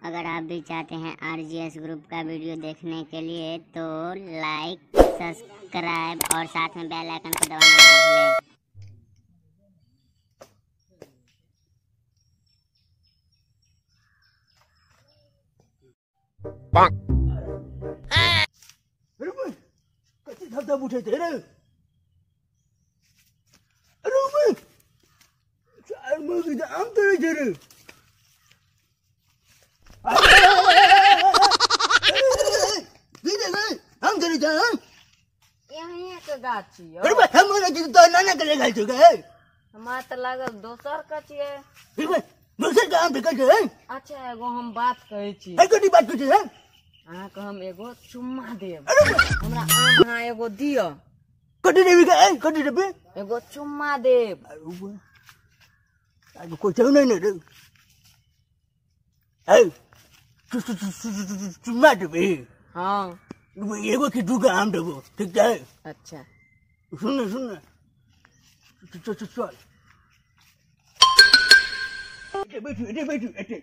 अगर आप भी चाहते हैं आरजीएस ग्रुप का वीडियो देखने के लिए तो लाइक, सब्सक्राइब और साथ में बेल आइकन को दबाना ना भूलें। कथी धब धब उठे रे? अरे चार मुर्गी आम तोड़े छे रे। हम तोड़े छे यहीं के गाछ छियै। अरे भाई हम ना तो नाना के ले छे गे। हमरा त लागल दोसर के छियै। दोसर के आम बिकै छै। अच्छा एगो हम बात कहै छी। अरे कथी बात कहै छै? अहाँके हम एगो चुम्मा देब। हमरा आम अहाँ एगो दिअ। कथी देबी गे? कथी देबी? एगो चुम्मा देब। अरे कोई छौ नहीं रे। ए चुम्मा देबी? हाँ। एगो कि दूगो आम देबो, ठीक छै? अच्छा सुन सुन, चल चल एते बैठू, एते बैठू, एते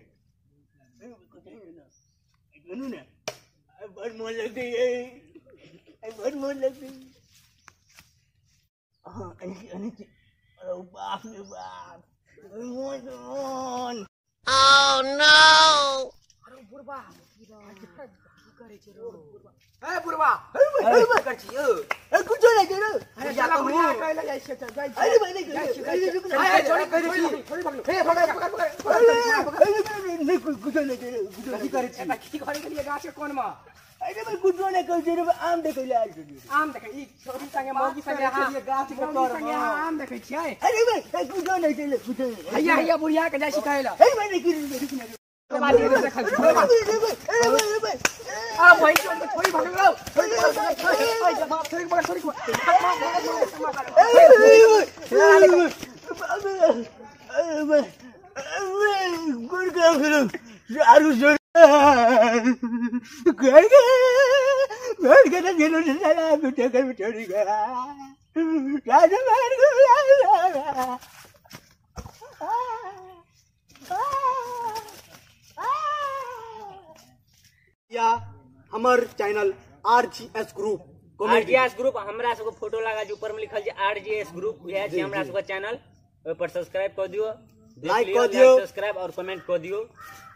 सुनू ने। बड़ मोन लगतै, बड़ मोन लगतै। हाँ अरे अरे बाप रे बाप, मोन मोन। Oh no! अरे बुढ़बा की करै छै रो? ए बुढ़बा की करै छी यौ? ए कुछो नै छै रे। अरे जा बुढ़िया कहै ले जाइ छै, जाइ छै। अरे भाई नहीं, अरे छोड़ी करै छी, छोड़ी पकड़। हे पकड़ पकड़ पकड़। नहीं कुछो नै छै रे। की करै छी? की करै गेलियै गाछ के कोन मे? अरे भाई कुछो नै कहै छै रे, आम देखै ले आयल छी। आम देखै ई छोरी संगे मौगी संगे गाछ के तर संगे आम देखै छियै। अरे भाई कुछो नै छै रे, कुछो नै। हैया हैया बुढ़िया के जाइ छी कहै ले। अरे भाई नहीं की आ भाई छोड़ी भगलो, छोड़ी छोड़ी पकड़, छोड़ी या हमर channel RGS group, RGS group हमरा सबके फोटो लागल छै ऊपर में लिखल छै आरजीएस ग्रुप, उहे छै हमरा सबके चैनल। ओहि पर सब्सक्राइब क दियो, लाइक क दियो, सब्सक्राइब और कमेंट क दियो।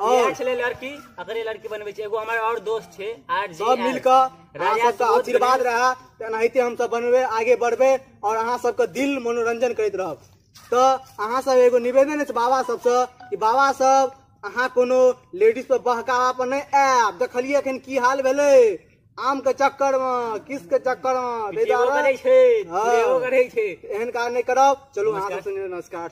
और छले लड़की, अकरे लड़की बनबै छै। एगो हमर और दोस्त छै आरजी, सब मिल क अहाँ सबके आशीर्वाद रहा त एनाहिते हम सब बनबै, आगे बढ़बै और अहाँ सबके दिल मनोरंजन करैत रहब। त अहाँ सब एगो निवेदन अछि बाबा सबसँ कि बाबा सब अहाँ कोनो लेडीज पर बहकावा पर नहीं आयब। देखलियै एखन की हाल भेलै आम के चक्कर में, किस के चक्कर में, एहन काज नहीं करब। चलू अहाँ सब, नमस्कार।